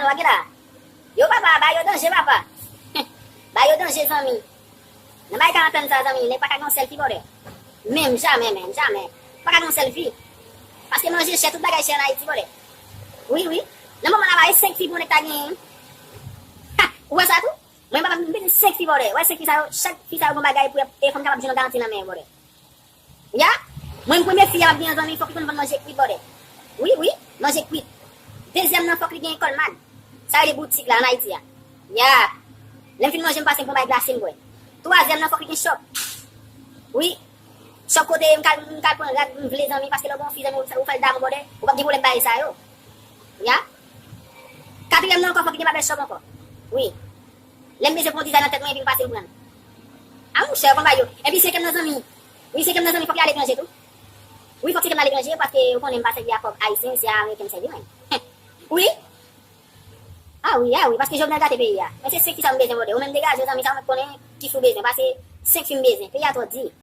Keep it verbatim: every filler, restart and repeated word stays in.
Pa gen la. Yo papa, ba yo danje papa. Ba yo danje zanmi. Nan bay karant an sa zanmi, nèg pa ka gen yon sèl fi brother. Menm jamè, menm jamè. Pa ka gen yon sèl fi. Paske manje chè, tout bagay chè an Ayiti brother. Wi, wi. Nan moman la ba e senk fi pou nèg ta genyen. Ha, ou wè sa tou? Mwen papa m bezwen senk fi brother. Wè senk fi sa yo, chak fi sa yo gon bagay pou e fanm kapab jwenn yon garanti nan men yo brother. Ya, mwen m premye fi a m ap gen zanmi, fòk li konn vann manje kwit brother. Wi, wi, manje kwit. Dezyèm nan fòk li gen Coleman. Sa rele boutik la an Ayiti a. Ya. Lè m fin manje m pase m pran bay glase m bwè. Twazyèm nan fòk li gen chòp. Wi. Chòp kote m ka m ka pran rad m vle zanmi paske lè w gen yon fi zanmi ou fè l damou brother, ou p ap gen pwoblèm bay sa yo. Ya. Katriyèm nan ankò fòk li gen babèl chòp ankò. Wi. Lè m bezwen pran yon dizay nan tèt mwen epi m pase m pran. A monchè, konn bagay yo. Epi senkyèm nan zanmi. Wi, senkyèm nan zanmi, fòk li aletranje tou. Wi, fòk senkyèm nan aletranje paske ou konnen m pa sèvi a kòb ayisyen, se a ameriken m sèvi mwen. Wi. A wi, a wi, paske Jovenel gate peyi a. Men se senk fi sa m bezwen brother. Ou menm degaje w zanmi, sa w mèt konnen ki fi w bezwen. Paske senk fi m bezwen. Peyi a twò di.